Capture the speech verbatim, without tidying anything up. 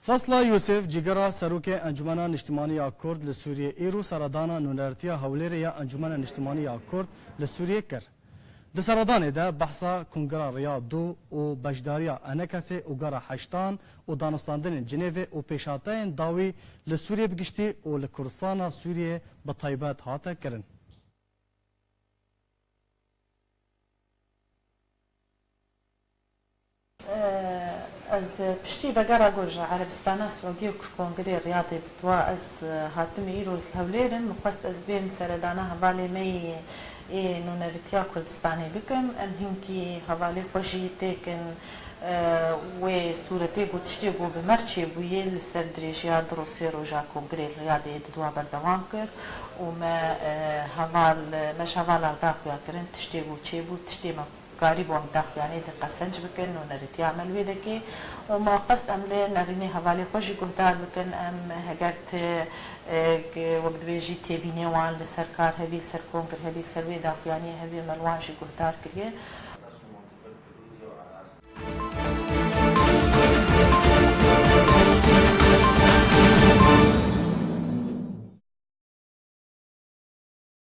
Fasla Yûsif, cîgera serokê Encûmena Niştimanî ya Kurd li Sûriyê, îro seredana nûnertiya Hewlêrê ya Encûmena Niştimanî ya Kurd li Sûriyê kir. Di seredanê de behsa Kongra Riyad du û beşdariya ENKSê û Gera Heştan û danûstandinên Cinêvê û pêşhateyên dawî li Sûriyê bi giştî û li Kurdistana Sûriyê bi taybet hate kirin. Ez piştî vegera ku ji Erebistana Siûdiyê ku ji Kongrê Riyadê bi dua ez hatim îro li Hewlêr im, min xwest ez bêm seredana hevalê me yê ê nûnerîtiya Kurdistanê bikim. Em hinkî hevalê xwe jî têkin wê sûretê ku tiştê ku bi me re çêbûyê li ser dirêjiya du roj sê roja Kongrê li Riyadê di dua berdewam kir û me heval, me ji hevala re daxuya kirin tiştê ku çêbû, tiştê me karîbû em daxuyanê di qesenc bikin û nerîtiya me li wê dekê û me xwest em li nerînê hevalê xwe jî guhdar bikin, em heger ti, e, wek dibêjî têbînê wan li ser kar hebî, li ser kongir hebî, li ser wê daxuyaniyê hebî, me li wan jî guhdar kiriye